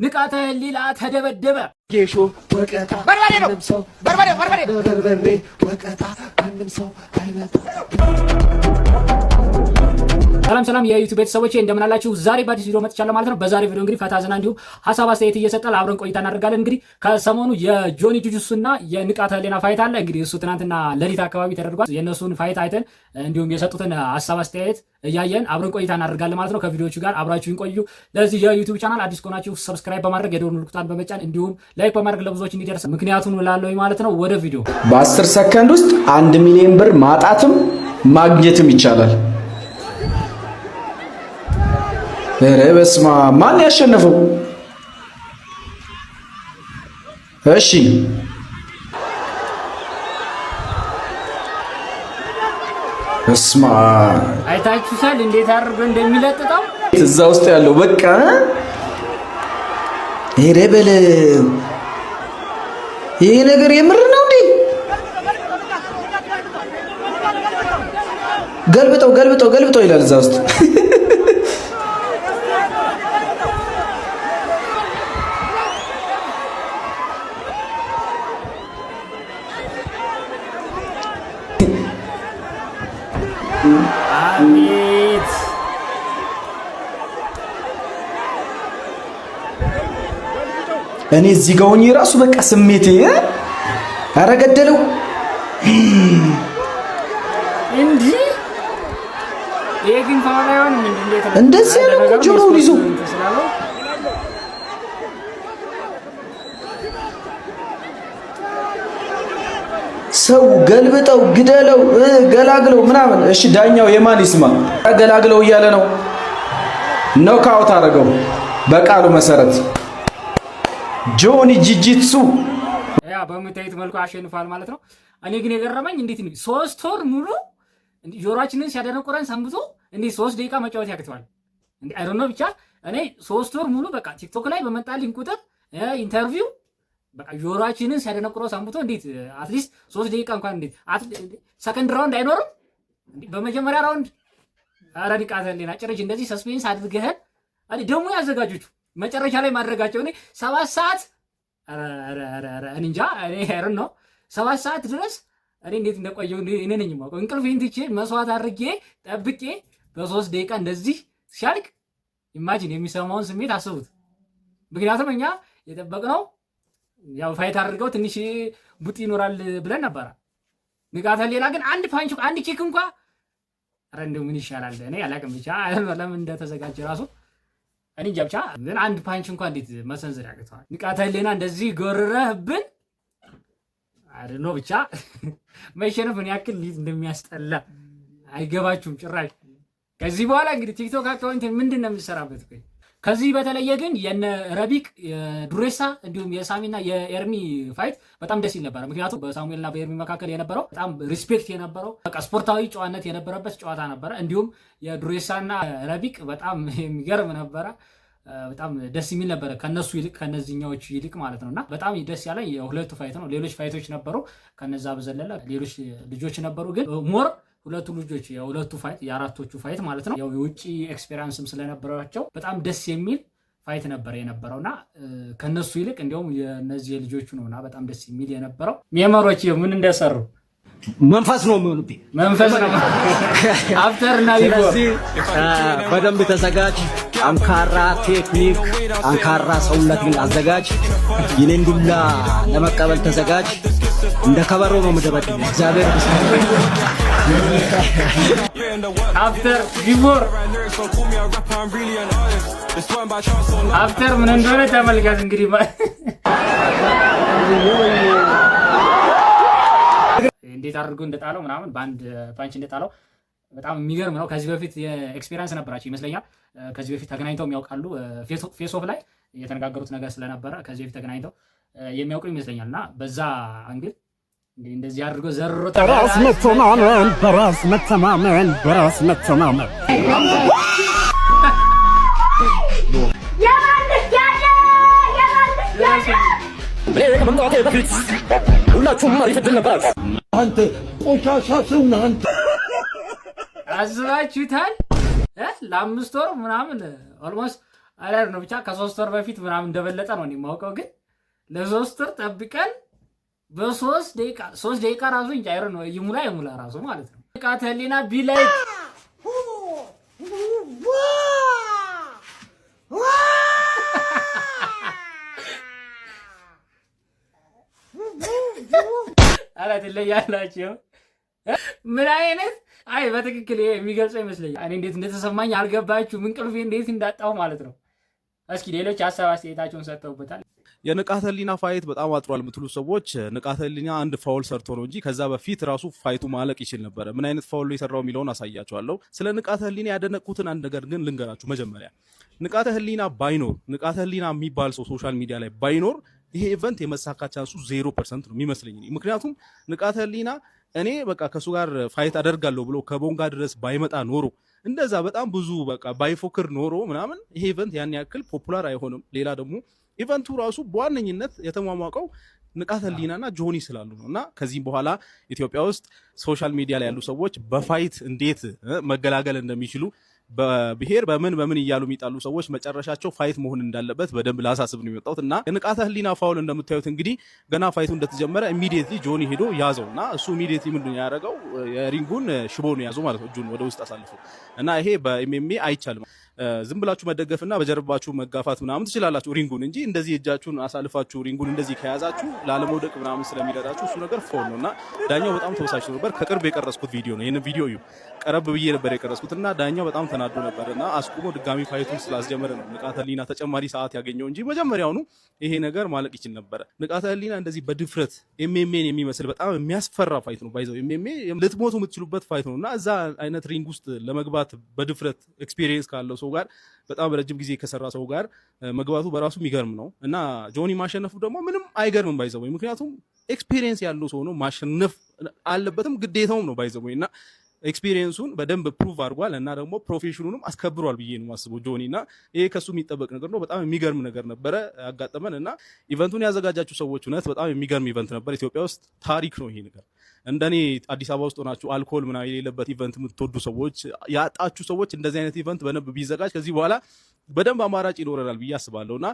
ንቃተ ህሊና ተደበደበ። ጌሾ ወቀጣ በርበሬ ነው። ማንም ሰው በርበሬ በርበሬ። በበርበሬ ወቀጣ ማንም ሰው አይመጣ። ሰላም ሰላም የ YouTube ቤተሰቦቼ፣ እንደምን አላችሁ? ዛሬ በአዲስ ቪዲዮ መጥቻለሁ ማለት ነው። በዛሬ ቪዲዮ እንግዲህ ፈታ ዘና እንዲሁም ሀሳብ አስተያየት እየሰጠን አብረን ቆይታ እናደርጋለን። እንግዲህ ከሰሞኑ የጆኒ ጁጁትሱ እና የንቃተ ህሊና fight አለ። እንግዲህ እሱ ትናንትና ሌሊት አካባቢ ተደርጓል። የእነሱን fight አይተን እንዲሁም የሰጡትን ሀሳብ አስተያየት እያየን አብረን ቆይታ እናደርጋለን ማለት ነው። ከቪዲዮቹ ጋር አብራችሁን ቆዩ። ለዚህ የ YouTube channel አዲስ ከሆናችሁ subscribe በማድረግ የደወል ምልክቱን በመጫን እንዲሁም like በማድረግ ለብዙዎች እንዲደርስ ምክንያቱን እላለሁ ማለት ነው። ወደ ቪዲዮ። በ10 ሰከንድ ውስጥ 1 ሚሊዮን ብር ማጣትም ማግኘትም ይቻላል። ኧረ በስመ አብ! ማን ያሸነፈው? እሺ። በስመ አብ! አይታችሁታል እንዴት አድርጎ እንደሚለጥጠው። እዛ ውስጥ ያለው በቃ ኧረ በለው። ይሄ ነገር የምር ነው እንዴ? ገልብጠው ገልብጠው ገልብጠው ይላል እዛ ውስጥ። አቤት! እኔ እዚህ ጋር ሆኜ ራሱ በቃ ስሜቴ፣ ኧረ ገደለው። እንዲህ ይሄ ግን foul አይሆንም። እንዴት ነው? እንደዚህ ያለ እኮ ጆሮውን ይዞ። እንትን ስላለው። ሰው ገልብጠው፣ ግደለው፣ ገላግለው ምናምን። እሺ ዳኛው የማን ይስማ? ገላግለው እያለ ነው። Knockout አደረገው በቃሉ መሰረት ጆኒ ጂጂትሱ። ያ በምታዩት መልኩ አሸንፏል ማለት ነው። እኔ ግን የገረመኝ እንዴት ነው 3 ወር ሙሉ ጆሮአችንን ሲያደነቁረን ሰንብቶ እንዴት 3 ደቂቃ መጫወት ያቅተዋል? እንዴ፣ I don't know። ብቻ እኔ 3 ወር ሙሉ በቃ TikTok ላይ በመጣልኝ ቁጥር interview በቃ ጆሮአችንን ሲያደነቁረው ሰንብቶ እንዴት at least 3 ደቂቃ እንኳን እንዴት second round አይኖርም? በመጀመሪያ round ኧረ ንቃተ ህሊና ጭራሽ እንደዚህ suspense አድርገህን ደግሞ ያዘጋጆቹ መጨረሻ ላይ ማድረጋቸው እኔ 7 ሰዓት፣ ኧረ እኔ እንጃ፣ እኔ ነው 7 ሰዓት ድረስ እኔ እንዴት እንደቆየው እኔ ነኝ የማውቀው። እንቅልፌን ትቼ መስዋዕት አድርጌ ጠብቄ በ3 ደቂቃ እንደዚህ ሲያልቅ imagine የሚሰማውን ስሜት አስቡት። ምክንያቱም እኛ የጠበቅነው ያው fight አድርገው ትንሽ ቡጢ ይኖራል ብለን ነበረ። ንቃተ ህሊና ግን አንድ punch፣ አንድ kick እንኳ፣ ኧረ እንደው ምን ይሻላል? እኔ አላውቅም። ብቻ ለምን እንደተዘጋጀ ራሱ እኔ እንጃ። ብቻ ግን አንድ punch እንኳ እንዴት መሰንዘር ያቅተዋል? ንቃተ ህሊና እንደዚህ ጎርረህብን አድኖ ብቻ መሸነፍ ምን ያክል እንዴት እንደሚያስጠላ አይገባችሁም ጭራሽ። ከዚህ በኋላ እንግዲህ TikTok account ምንድን ነው የምትሰራበት? ቆይ ከዚህ በተለየ ግን የነ ረቢቅ፣ የዱሬሳ እንዲሁም የሳሚና የኤርሚ fight በጣም ደስ ይል ነበረ። ምክንያቱም በሳሙኤልና በኤርሚ መካከል የነበረው በጣም respect የነበረው በቃ ስፖርታዊ ጨዋነት የነበረበት ጨዋታ ነበረ። እንዲሁም የዱሬሳና ረቢቅ በጣም የሚገርም ነበረ። በጣም ደስ የሚል ነበረ ከነሱ ይልቅ፣ ከነዚህኛዎቹ ይልቅ ማለት ነው። እና በጣም ደስ ያለ የሁለቱ fight ነው። ሌሎች fight ኦች ነበሩ፣ ከነዛ በዘለለ ሌሎች ልጆች ነበሩ። ግን more ሁለቱ ልጆች የሁለቱ fight፣ የአራቶቹ fight ማለት ነው። ያው የውጭ experience ም ስለነበራቸው በጣም ደስ የሚል fight ነበር የነበረው እና ከነሱ ይልቅ እንዲያውም የነዚህ የልጆቹ ነው እና በጣም ደስ የሚል የነበረው። Memer ኦች ምን እንደሰሩ። መንፈስ ነው የሚሆንብኝ። መንፈስ ነው after እና before። ስለዚህ በደንብ ተዘጋጅ። ጠንካራ ቴክኒክ፣ ጠንካራ ሰውነትን አዘጋጅ። የኔን ዱላ ለመቀበል ተዘጋጅ። እንደ ከበሮ ነው የምደበድብ። እግዚአብሔር። After before after ምን እንደሆነ ተመልከት እንግዲህ እንዴት አድርጎ እንደጣለው ምናምን፣ በአንድ punch እንደጣለው በጣም የሚገርም ነው። ከዚህ በፊት experience ነበራቸው ይመስለኛል። ከዚህ በፊት ተገናኝተው የሚያውቃሉ። Face off ላይ የተነጋገሩት ነገር ስለነበረ ከዚህ በፊት ተገናኝተው የሚያውቁ ይመስለኛል እና በዛ angle እንግዲህ እንደዚህ አድርጎ ዘርሮ። በራስ መተማመን፣ በራስ መተማመን፣ በራስ መተማመን። እኔ ከመምጣቴ በፊት ሁላችሁም አሪፍ ዕድል ነበራችሁ። አንተ ቆሻሻ ሰው ነህ አንተ። አስባችሁታል? ለ5 ወር ምናምን almost አላር ነው ብቻ ከ3 ወር በፊት ምናምን እንደበለጠ ነው የማውቀው። ግን ለ3 ወር ጠብቀን በ3 ደቂቃ፣ 3 ደቂቃ ራሱ እንጂ አይሮ ነው ይሙላ ይሙላ ራሱ ማለት ነው። ንቃተ ህሊና be like ኧረ ትለያላችሁ። ምን አይነት አይ በትክክል ይሄ የሚገልጸው ይመስለኛል። እኔ እንዴት እንደተሰማኝ አልገባችሁም። እንቅልፌ እንዴት እንዳጣሁ ማለት ነው። እስኪ ሌሎች ሀሳብ አስተያየታቸውን ሰጥተውበታል። የንቃተ ህሊና fight በጣም አጥሯል የምትሉ ሰዎች፣ ንቃተ ህሊና አንድ foul ሰርቶ ነው እንጂ ከዛ በፊት ራሱ fight ኡ ማለቅ ይችል ነበረ። ምን አይነት foul የሰራው የሚለውን አሳያችኋለሁ። ስለ ንቃተ ህሊና ያደነቅኩትን አንድ ነገር ግን ልንገራችሁ። መጀመሪያ ንቃተ ህሊና ባይኖር፣ ንቃተ ህሊና የሚባል ሰው social media ላይ ባይኖር ይሄ event የመሳካት chance ኡ 0% ነው የሚመስለኝ። ምክንያቱም ንቃተ ህሊና እኔ በቃ ከእሱ ጋር fight አደርጋለሁ ብሎ ከቦንጋ ድረስ ባይመጣ ኖሮ፣ እንደዛ በጣም ብዙ በቃ ባይፎክር ኖሮ ምናምን ይሄ event ያን ያክል popular አይሆንም። ሌላ ደግሞ event ኡ ራሱ በዋነኝነት የተሟሟቀው ንቃተ ህሊናና ጆኒ ስላሉ ነው። እና ከዚህም በኋላ ኢትዮጵያ ውስጥ social media ላይ ያሉ ሰዎች በ fight እንዴት መገላገል እንደሚችሉ፣ በብሔር በምን በምን እያሉ የሚጣሉ ሰዎች መጨረሻቸው fight መሆን እንዳለበት በደንብ ላሳስብ ነው የመጣሁት። እና የንቃተ ህሊና foul እንደምታዩት እንግዲህ ገና fight ኡ እንደተጀመረ immediately ጆኒ ሄዶ ያዘው እና እሱ immediately ምንድን ነው ያደረገው? የ ring ኡን ሽቦ ነው ያዘው ማለት ነው፣ እጁን ወደ ውስጥ አሳልፎ። እና ይሄ በ MMA አይቻልም። ዝም ብላችሁ መደገፍና በጀርባችሁ መጋፋት ምናምን ትችላላችሁ ring ኡን እንጂ እንደዚህ እጃችሁን አሳልፋችሁ ring ኡን እንደዚህ ከያዛችሁ ላለመውደቅ ምናምን ስለሚረዳችሁ እሱ ነገር foul ነው እና ዳኛው በጣም ተበሳጭቶ ነበር። ከቅርብ የቀረጽኩት ቪዲዮ ነው። ይህንን ቪዲዮ እዩ። ቀረብ ብዬ ነበር የቀረጽኩት እና ዳኛው በጣም ተናዶ ነበር እና አስቁሞ ድጋሚ fight ኡን ስላስጀመረ ነው ንቃተ ህሊና ተጨማሪ ሰዓት ያገኘው እንጂ መጀመሪያውኑ ይሄ ነገር ማለቅ ይችል ነበረ። ንቃተ ህሊና እንደዚህ በድፍረት MMA ን የሚመስል በጣም የሚያስፈራ fight ነው። By the way MMA ልትሞቱ የምትችሉበት fight ነው እና እዛ አይነት ring ውስጥ ለመግባት በድፍረት experience ካለው ሰው ጋር፣ በጣም ረጅም ጊዜ ከሰራ ሰው ጋር መግባቱ በራሱ የሚገርም ነው እና ጆኒ ማሸነፉ ደግሞ ምንም አይገርምም by the way፣ ምክንያቱም experience ያለው ሰው ነው፣ ማሸነፍ አለበትም ግዴታውም ነው by the way። እና experience ኡን በደንብ prove አድርጓል እና ደግሞ profession ኡንም አስከብሯል ብዬ ነው የማስበው ጆኒ። እና ይሄ ከሱ የሚጠበቅ ነገር ነው። በጣም የሚገርም ነገር ነበረ ያጋጠመን እና event ኡን ያዘጋጃችሁ ሰዎች እውነት በጣም የሚገርም event ነበር። ኢትዮጵያ ውስጥ ታሪክ ነው ይሄ ነገር። እንደኔ አዲስ አበባ ውስጥ ሆናችሁ አልኮል ምናምን የሌለበት event የምትወዱ ሰዎች፣ ያጣችሁ ሰዎች እንደዚህ አይነት event በደንብ ቢዘጋጅ ከዚህ በኋላ በደንብ አማራጭ ይኖረናል ብዬ አስባለሁ። እና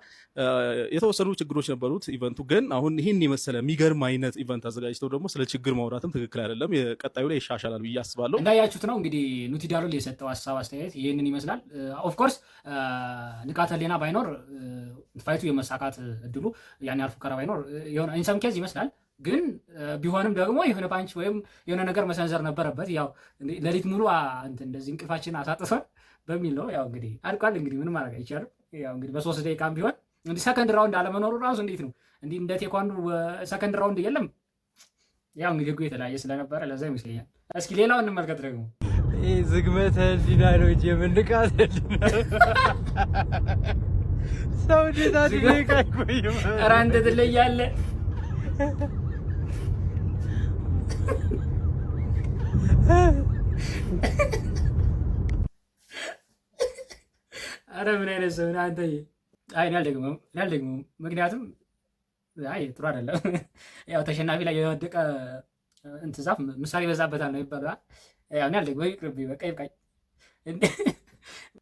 የተወሰኑ ችግሮች ነበሩት event ኡ፣ ግን አሁን ይህን የመሰለ የሚገርም አይነት event አዘጋጅተው ደግሞ ስለ ችግር ማውራትም ትክክል አይደለም። ቀጣዩ ላይ ይሻሻላል ብዬ አስባለሁ። እንዳያችሁት ነው እንግዲህ ኑቲ ዳሎል የሰጠው ሀሳብ አስተያየት ይህንን ይመስላል። Of course ንቃተ ህሊና ባይኖር fight ኡ የመሳካት እድሉ ያን ያህል ፉከራ ባይኖር የሆነ in some case ይመስላል። ግን ቢሆንም ደግሞ የሆነ punch ወይም የሆነ ነገር መሰንዘር ነበረበት። ያው ሌሊት ሙሉ እንትን እንደዚህ እንቅልፋችን አሳጥቶን በሚል ነው። ያው እንግዲህ አልቋል። እንግዲህ ምንም ማድረግ አይቻልም። ያው እንግዲህ በ3 ደቂቃም ቢሆን እንዲህ second round አለመኖሩ ራሱ እንዴት ነው? እንዲህ እንደ ቴኳንዶ second round የለም። ያው እንግዲህ ህጉ የተለያየ ስለነበረ ለዛ ይመስለኛል። እስኪ ሌላው እንመልከት ደግሞ። ይህ ዝግመተ ህሊና ነው እንጂ የምን ንቃተ ህሊና? ሰው እንዴት 1 ደቂቃ አይቆይም? ኧረ አንተ ትለያለህ። ኧረ ምን አይነት ሰው ነህ አንተ? አይ እኔ አልደግመውም፣ እኔ አልደግመውም። ምክንያቱም አይ ጥሩ አይደለም። ያው ተሸናፊ ላይ የወደቀ እንትን ዛፍ ምሳሌ ይበዛበታል ነው ይባላል። ያው እኔ አልደግመውም፣ ይቅርብኝ፣ በቃ ይብቃኝ።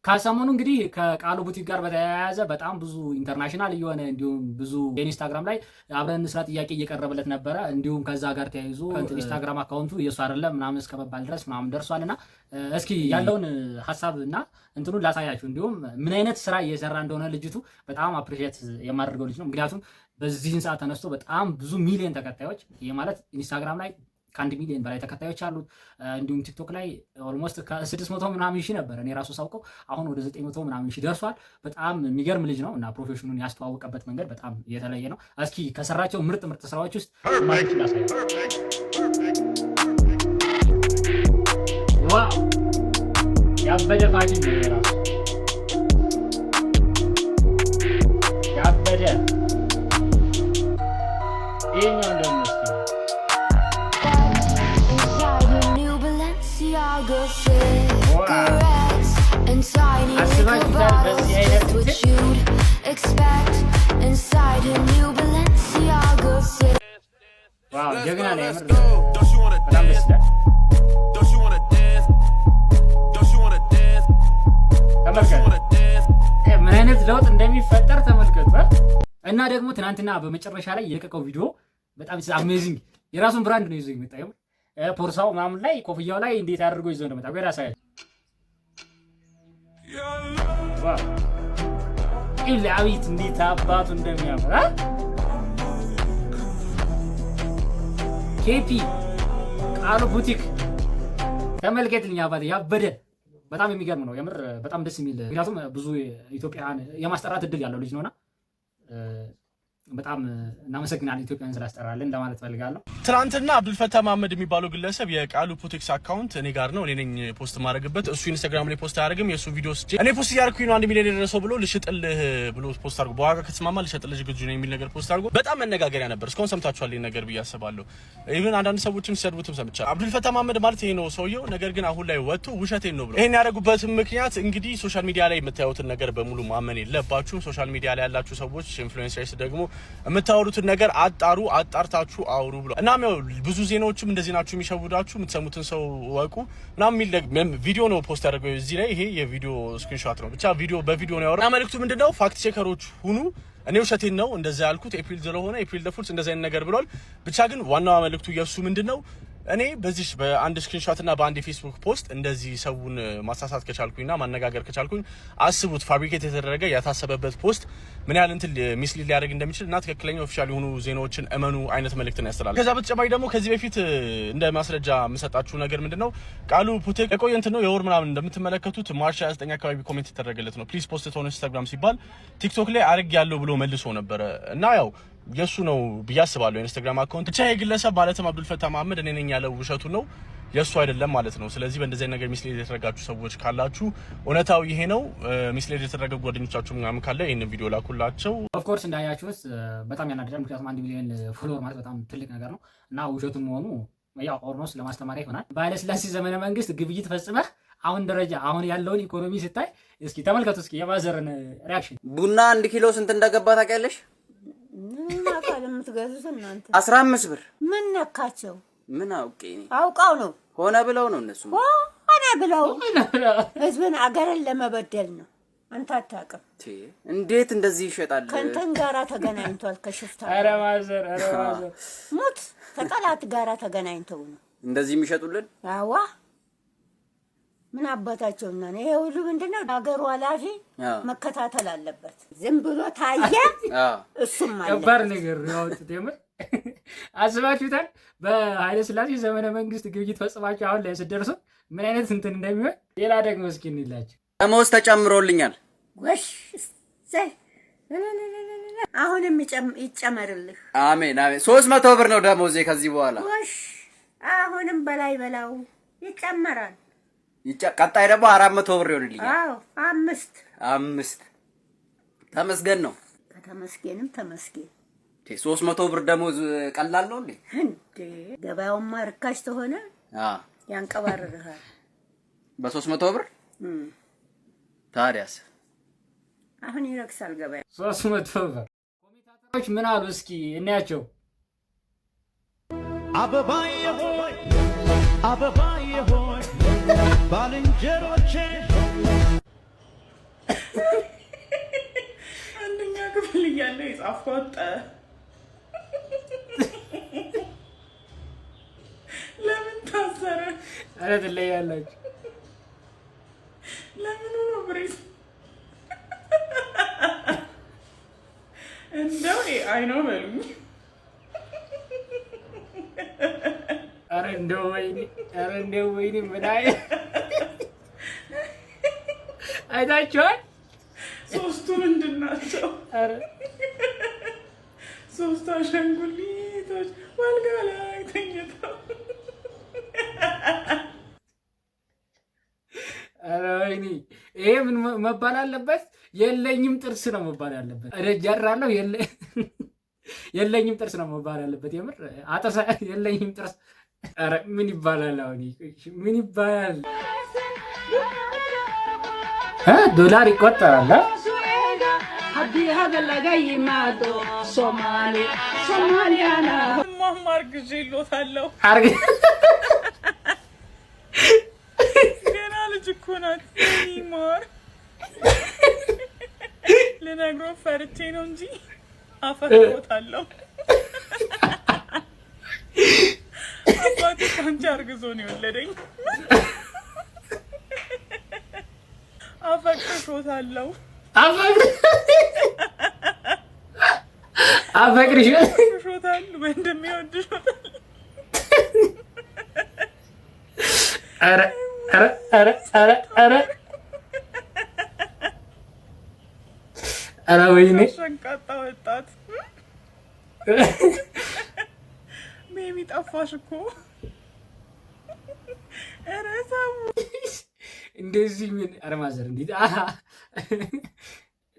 ከሰሞኑ እንግዲህ ከቃሉ ቡቲክ ጋር በተያያዘ በጣም ብዙ international እየሆነ እንዲሁም ብዙ ኢንስታግራም ላይ አብረን እንስራ ጥያቄ እየቀረበለት ነበረ። እንዲሁም ከዛ ጋር ተያይዞ ኢንስታግራም account ኡ የእሱ አይደለም ምናምን እስከመባል ድረስ ምናምን ደርሷል። እና እስኪ ያለውን ሀሳብ እና እንትኑን ላሳያችሁ። እንዲሁም ምን አይነት ስራ እየሰራ እንደሆነ ልጅቱ በጣም appreciate የማደርገው ልጅ ነው። ምክንያቱም በዚህን ሰዓት ተነስቶ በጣም ብዙ ሚሊዮን ተከታዮች፣ ይህ ማለት ኢንስታግራም ላይ ከ1 ሚሊዮን በላይ ተከታዮች አሉት። እንዲሁም ቲክቶክ ላይ almost ከ600 ምናምን ሺህ ነበር እኔ ራሱ ሳውቀው፣ አሁን ወደ 900 ምናምን ሺህ ደርሷል። በጣም የሚገርም ልጅ ነው እና profession ኡን ያስተዋወቀበት መንገድ በጣም የተለየ ነው። እስኪ ከሰራቸው ምርጥ ምርጥ ስራዎች ውስጥ ግማሾቹን ላሳያችሁ። Wow፣ ያበደ ፋሽን ነው የራሱ ያበደ። ይሄኛው እንደውም እስኪ Inside her new Balenciaga, cigarettes and tiny liquor አስባችሁታል? bottles. በዚህ አይነት Just what እንትን you'd expect inside her new Balenciaga. Wow፣ ጀግና ነው የምር፣ በጣም ደስ ይላል። ተመልከት ምን አይነት ለውጥ እንደሚፈጠር ተመልከቱ። እና ደግሞ ትናንትና በመጨረሻ ላይ የለቀቀው ቪዲዮ በጣም amazing። የራሱን brand ነው ይዞ የመጣ። ቦርሳው ምናምን ላይ፣ ኮፍያው ላይ እንዴት አድርጎ ይዞ እንደመጣ ቆይ ላሳያችሁ። Wow! አቤት እንዴት አባቱ እንደሚያምር! ኬፒ ቃሉ ቡቲክ ተመልከትልኝ አባቴ፣ ያበደ፣ በጣም የሚገርም ነው የምር፣ በጣም ደስ የሚል፣ ምክንያቱም ብዙ ኢትዮጵያን የማስጠራት እድል ያለው ልጅ ነውና በጣም እናመሰግናለን ኢትዮጵያን ስላስጠራልን ለማለት ፈልጋለሁ። ትናንትና አብዱልፈታ መሀመድ የሚባለው ግለሰብ የቃሉ ቡቲክስ account እኔ ጋር ነው፣ እኔ ነኝ post ማድረግበት። እሱ ኢንስታግራም ላይ post አያደርግም። የእሱ ቪዲዮ ስቼ እኔ post እያደረኩኝ ነው 1 ሚሊዮን የደረሰው ብሎ፣ ልሽጥልህ ብሎ post አድርጎ፣ በዋጋ ከተስማማ ልሸጥልህ ዝግጁ ነው የሚል ነገር post አድርጎ በጣም መነጋገሪያ ነበር። እስካሁን ሰምታችኋል ይሄን ነገር ብዬ አስባለሁ። Even አንዳንድ ሰዎችም ሲሰድቡትም ሰምቻለሁ። አብዱልፈታ መሀመድ ማለት ይሄ ነው ሰውየው። ነገር ግን አሁን ላይ ወጥቶ ውሸቴን ነው ብሎ፣ ይሄን ያደረጉበትም ምክንያት እንግዲህ social media ላይ የምታዩትን ነገር በሙሉ ማመን የለባችሁም። Social media ላይ ያላችሁ ሰዎች፣ influencers ደግሞ የምታወሩትን ነገር አጣሩ፣ አጣርታችሁ አውሩ ብሎ፣ እናም ያው ብዙ ዜናዎችም እንደዚህ ናቸው የሚሸውዳችሁ፣ የምትሰሙትን ሰው ወቁ ምናምን የሚል ቪዲዮ ነው post ያደርገው። እዚህ ላይ ይሄ የቪዲዮ screenshot ነው። ብቻ ቪዲዮ በቪዲዮ ነው ያወራው እና መልእክቱ ምንድነው? Fact checker ኦች ሁኑ። እኔ ውሸቴን ነው እንደዛ ያልኩት፣ ኤፕሪል ስለሆነ April the fools እንደዛ አይነት ነገር ብሏል። ብቻ ግን ዋናው መልእክቱ የእሱ ምንድነው? እኔ በዚህ በአንድ screenshot እና በአንድ የፌስቡክ post እንደዚህ ሰውን ማሳሳት ከቻልኩኝና ማነጋገር ከቻልኩኝ፣ አስቡት fabricate የተደረገ፣ ያታሰበበት post ምን ያህል እንትን mislead ሊያደርግ እንደሚችል፣ እና ትክክለኛ official የሆኑ ዜናዎችን እመኑ አይነት መልእክትን ያስተላልፋል። ከዛ በተጨማሪ ደግሞ ከዚህ በፊት እንደ ማስረጃ የምሰጣችሁ ነገር ምንድነው፣ ቃሉ ቡቲክ የቆየ እንትን ነው፣ የወር ምናምን፣ እንደምትመለከቱት March 29 አካባቢ comment የተደረገለት ነው። "Please post on Instagram" ሲባል ቲክቶክ ላይ አርግ ያለው ብሎ መልሶ ነበረ፣ እና ያው የእሱ ነው ብዬ አስባለሁ ኢንስታግራም account። ብቻ የግለሰብ ማለትም አብዱልፈታ መሀመድ እኔ ነኝ ያለው ውሸቱ ነው፣ የእሱ አይደለም ማለት ነው። ስለዚህ በእንደዚህ ነገር mislead የተደረጋችሁ ሰዎች ካላችሁ እውነታው ይሄ ነው። Mislead የተደረገ ጓደኞቻችሁ ምናምን ካለ ይህንን ቪዲዮ ላኩላቸው። Of course እንዳያችሁት በጣም ያናድዳል። ምክንያቱም 1 ሚሊዮን follower ማለት በጣም ትልቅ ነገር ነው እና ውሸቱን መሆኑ ያው almost ለማስተማሪያ ይሆናል። በኃይለሥላሴ ዘመነ መንግስት ግብይት ፈጽመህ አሁን ደረጃ አሁን ያለውን ኢኮኖሚ ስታይ፣ እስኪ ተመልከቱ እስኪ የማዘርን reaction። ቡና 1 ኪሎ ስንት እንደገባ ታውቂያለሽ? ምን አካል የምትገዙት እናንተ? 15 ብር። ምን ነካቸው? ምን አውቄ እኔ። አውቃው ነው። ሆነ ብለው ነው እነሱ። ሆነ ብለው ህዝብን አገርን ለመበደል ነው። አንተ አታውቅም። እንዴት እንደዚህ ይሸጣል? ከእንትን ጋራ ተገናኝቷል። ከሽፍታ ኧረ ማዘር፣ ኧረ ማዘር። ሙት ከጠላት ጋራ ተገናኝተው ነው እንደዚህ የሚሸጡልን። አዋ፣ ምን አባታቸውና ነው ይሄ ሁሉ? ምንድነው? ሀገሩ ኃላፊ መከታተል አለበት። ዝም ብሎ ታየ፣ እሱም አለ። ከባድ ነገር ነው ያወጡት። የምር አስባችሁታል? በኃይለ ሥላሴ ዘመነ መንግስት ግብይት ፈጽማችሁ አሁን ላይ ስትደርሱ ምን አይነት እንትን እንደሚሆን። ሌላ ደግሞ እስኪ እንላቸው። ደመወዝ ተጨምሮልኛል። ጎሽ፣ እሰይ! አሁንም ይጨመርልህ። አሜን አሜን። 300 ብር ነው ደመወዜ ከዚህ በኋላ። ጎሽ፣ አሁንም በላይ በላው ይጨመራል። ቀጣይ ደግሞ 400 ብር ይሆንልኛል። አዎ፣ አምስት። አምስት፣ ተመስገን ነው። ከተመስገንም ተመስገን። 300 ብር ደመወዝ ቀላል ነው እንዴ? እንዴ፣ ገበያውማ ርካሽ ተሆነ ያንቀባርርሃል። በ300 ብር ታዲያስ? አሁን ይረክሳል ገበያ። 300 ብር። Commentator ኦች ምን አሉ? እስኪ እናያቸው። አበባዬ ሆይ፣ አበባዬ ሆይ፣ ባልንጀሮቼ። አንደኛ ክፍል እያለ የጻፍኳት ጠ ለምን ታሰረ? ኧረ ትለያላችሁ። ለምኑ ነው ብሬስ? እንደው AI ነው በሉኝ። ኧረ እንደው ወይኔ፣ ኧረ እንደው ወይኔ፣ ምን አይታችኋል? ሶስቱ ምንድን ናቸው? ሶስቱ አሻንጉሊቶች ዋልጋ ላይ ተኝተው። ኧረ ወይኔ፣ ይሄ ምን መባል አለበት? የለኝም ጥርስ ነው መባል ያለበት። እደጃራለሁ፣ የለኝም ጥርስ ነው መባል ያለበት። የምር አጥርስ የለኝም ጥርስ። ኧረ ምን ይባላል አሁን? ምን ይባላል? ዶላር ይቆጠራል። Haddii hadal laga yimaado Soomaali Soomaaliyana እማማ አርግዤሎታለሁ። አርግ ገና ልጅ እኮ ናት። ማር ልነግሮ ፈርቼ ነው እንጂ አፈቅሮታለሁ። አባቴ ከአንቺ አርግዞ ነው የወለደኝ። አፈቅርሾታለሁ። አፈቅርሽ አፈቅርሾታል። ወንድሜ ወድሾታል። ኧረ ኧረ ኧረ ኧረ ኧረ ኧረ ወይኔ! ሸንቃጣ ወጣት baby ጠፋሽ እኮ። ኧረ ተው። እንደዚህ ምን፣ ኧረ ማዘር እንዴት!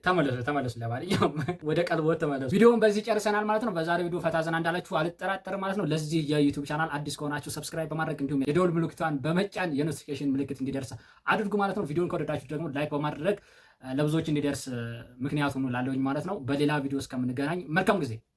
ተመለሱ፣ ተመለሱ። ለማንኛውም ወደ ቀልቦት ተመለሱ። ቪዲዮውን በዚህ ጨርሰናል ማለት ነው። በዛሬው ቪዲዮ ፈታ ዘና እንዳላችሁ አልጠራጠርም ማለት ነው። ለዚህ የ YouTube channel አዲስ ከሆናችሁ subscribe በማድረግ እንዲሁም የደወል ምልክቷን በመጫን የ notification ምልክት እንዲደርስ አድርጉ ማለት ነው። ቪዲዮን ከወደዳችሁ ደግሞ like በማድረግ ለብዙዎች እንዲደርስ ምክንያት ሁኑ ላለውኝ ማለት ነው። በሌላ ቪዲዮ እስከምንገናኝ መልካም ጊዜ።